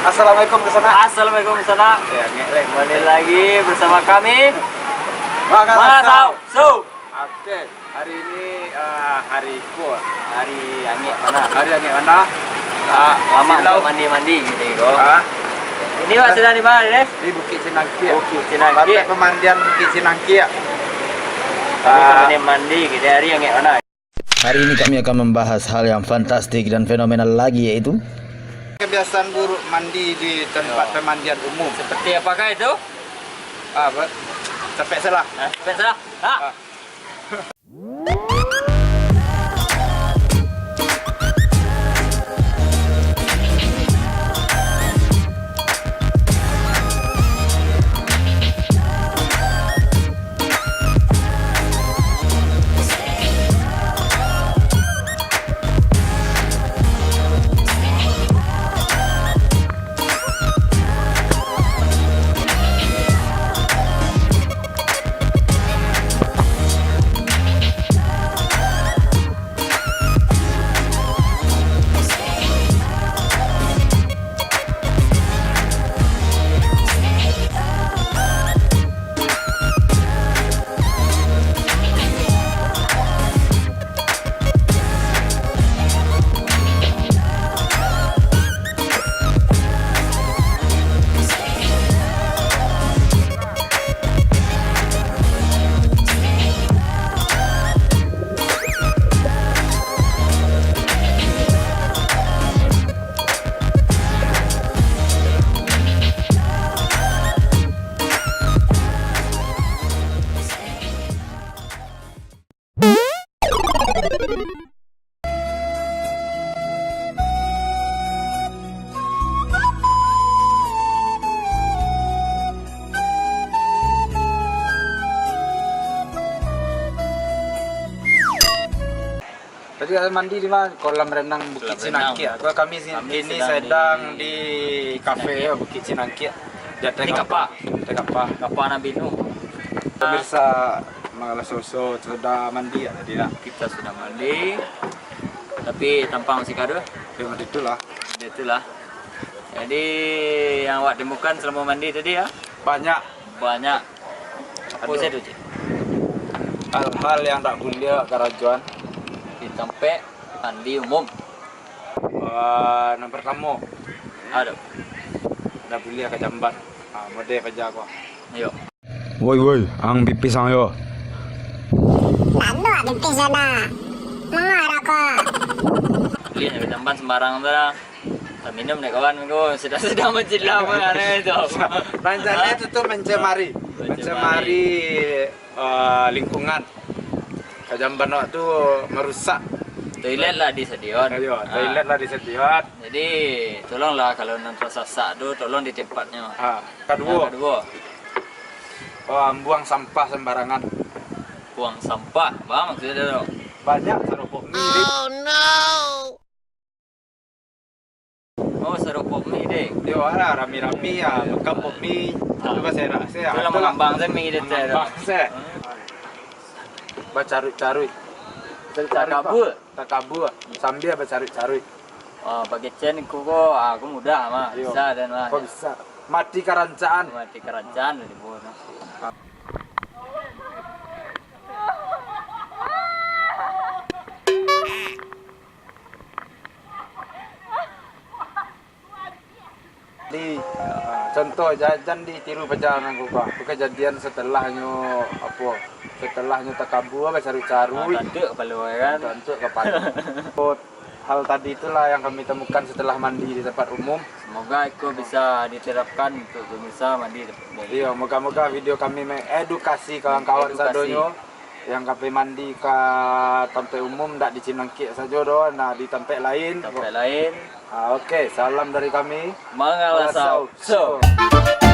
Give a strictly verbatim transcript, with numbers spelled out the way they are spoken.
Assalamualaikum ke sana. Assalamualaikum ke sana. Ya, ngek leh. Kembali lagi bersama kami. Mangasau. Mangasau. So. Oke, hari ini, eh, hari ko. Hari angek mana? Hari angek mana? Ah, Lama silau. Mandi-mandi gitu ko. Ah. Ini Wak sedang di mana, Deh? Di Bukit Cinangkiak. Bukit Cinangkiak. Tempat pemandian Bukit Cinangkiak. Tapi Ah. Mandi-mandi gitu, hari angek mana? Hari ini kami akan membahas hal yang fantastik dan fenomenal lagi, yaitu Kebiasaan buruk mandi di tempat pemandian umum. Seperti apakah itu? Ah, apa? Capek salah. Hah? Capek salah. Hah? Ah. Tadi kalian mandi di mana? Kolam renang Bukit Kolam renang. Cinangkiak. Kami si-, Kami kini sedang sedang di di kafe Cinangkiak. Ya, Bukit Cinangkiak. Di atas Ini kapal. Kapa? Di atas kapal. Kapa Nabi Nuh. Pemirsa, malah sosok sudah mandi ya tadi ya. Kita sudah mandi. Tapi tampang masih kado. Ya, itulah. Itulah. Jadi, yang awak temukan selama mandi tadi ya? Banyak. Banyak. Apa Aduh. sajo, Cik? Hal-hal yang tak buliah karajoan. Di tampek mandi umum. Ah, yang pertamo. Aduh. Tak buliah ka jamban. Ah, mode paja ko. Ayo. Woi, woi, ang pipis ang yo. Lalu pipis yo dah. Mangah rokok. Buliah ka jamban sembarang tu lah. Tak minum dek kawan ko, sudah-sudah mancilak pun ada itu. Rencana itu tu mencemari. Mencemari. Mencemari, eh, lingkungan. Ka jamban awak tu merusak. Toilet lah disediakan. Ayo, Ah. toilet lah disediakan. Jadi, tolonglah kalau nan tersasak tu, tolong di tempatnya. Ha, kaduo. Yang kaduo. Oh, buang sampah sembarangan. Buang sampah, bang, maksudnya tu. Banyak saropok mi, Dik. Oh, saropok mi, Dik. Yo, alah, rami-rami ya, bekam pok mi, Ah. tu kan saya rasa ya. Itulah Itulah. mangambang saya mi, Dik, saya tu. Mangambang saya. Hmm. Bacaruik-caruik. Bacaruik-caruik, Takabur. Pak. Takabur, sambil bacaruik-caruik. Ah, bagecen iko ko, ah, aku mudah mah. Iyo. Bisa dan mah. Kok bisa? Mati karancaan. Mati karancaan dari buah. Di, ah, contoh, ja-, jan ditiru paja nan ko, Pak. Kejadian setelahnyo, apo, setelahnyo takabur, bacaruik-caruik. Ah, tantuk kapalo, ya kan? Tantuk kapalo. Hal tadi itulah yang kami temukan setelah mandi di tempat umum. Semoga iko bisa diterapkan untuk pemirsa mandi di tempat umum. Iya, moga-moga video kami mengedukasi kawan-kawan Mengedukasi. sadonyo. Yang kami mandi ka tampek umum, ndak di Cinangkiak sajo doh, nah, di tampek lain. Tampek lain. Ah, oke, salam dari kami. Mangalasau. Mangalasau. So.